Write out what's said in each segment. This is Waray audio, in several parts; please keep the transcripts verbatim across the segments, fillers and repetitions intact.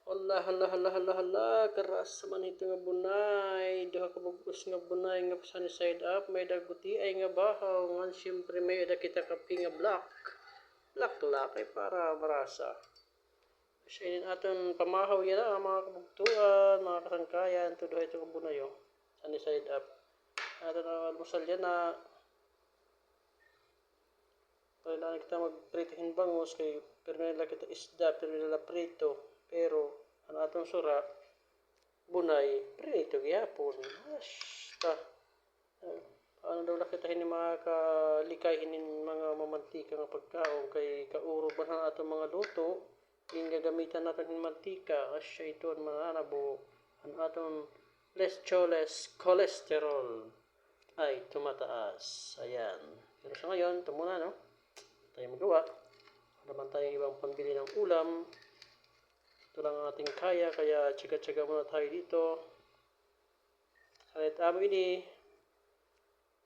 Hala, hala, hala, hala, hala, karasa man hito nga bunay. Duha ka bug-os nga bunay nga sunny side up, may-ada gutiay nga bahaw, ngan siyempre may-ada kita kape nga black. Black, black, ay para marasa. Asya ini an aton pamahaw yana, mga kabugtoan, mga kasangkayan, tudo ha ito nga bunay, o. Sunny side up. Aton, ah, almusal yana. Kailangan kita magprito hin bangus kay pirmi la kita isda, pirmi la prito. Pero an aton sura, bunay, prito gihapon. Basta. Ano daw la kita hini mga kalikay hinin mga mamantika nga pagkaon kay kaurog man han aton mga luto. Gingagamitan naton hin mantika, asya ito an mananabo, an aton less choles cholesterol ay tumataas. Ayan. Pero sa ngayon, ito muna, no? Tayo magawa. Wala man tayong ibang pambili ng ulam. Ito lang ang ating kaya, kaya tsaga-tsaga muna tayo dito. Kahit amo ini,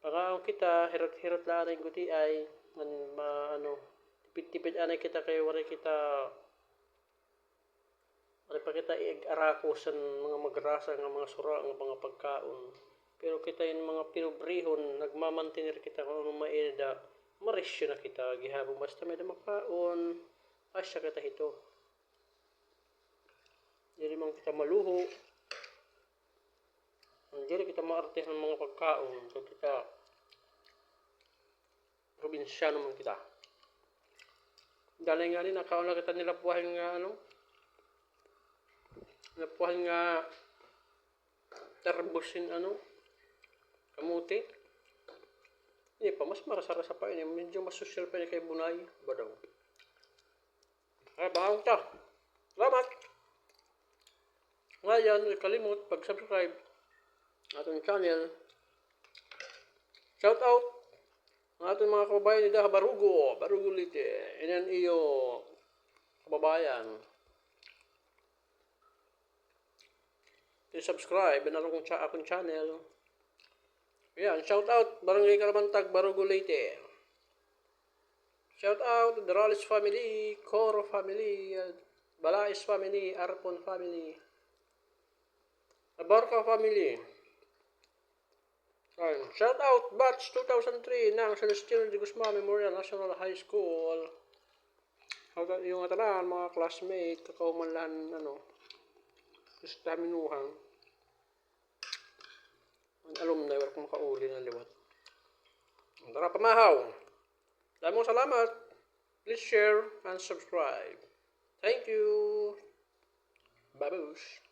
pangaon kita, hirot-hirot la anay gutiay, man, ma, ano, tipid-tipid anay kita kay waray kita, waray pa kita iag-arako san mga magrasa nga mga sura nga mga pagkaon. Pero kita hin mga pinobrehon, nagmamantener kita kun ano may-ada, marisyo na kita, gihapon basta may-ada makaon, asya kita hito. Diri man kita maluho. Diri kita maarte han mga pagkaon. So, kita, probinsyano man kita. Danay ngani, nakaon na kita nilapwahan nga, ano, nilapwahan nga tarbos hin, ano, kamote. Ini pa, mas marasa-rasa pa ini. Medyo mas sosyal pa ini kay bunay. Ba daw? Ay, bawang ta. Salamat. Ngayon, huwag kalimot pag-subscribe aton channel. Shout out ang aton mga kababayan dida ha Barugo, Barugo, Leyte. Ini an iyo kababayan. Please subscribe an akon cha-, akon channel. Ayan, shout out, Barangay Karamantag, Barugo, Leyte. Shout out, Dorales family, Coro family, uh, Balais family, Arpon family, Abarca family. Ayan, shout out, batch two thousand three ng Celestino de Guzman Memorial National High School. Shout out iyo ngatanan, mga classmate, kakauman la han, ano, estaminuhan. An alumni, waray ko makauli na liwat. Tara, pamahaw. Damo nga salamat. Please share and subscribe. Thank you. Babush.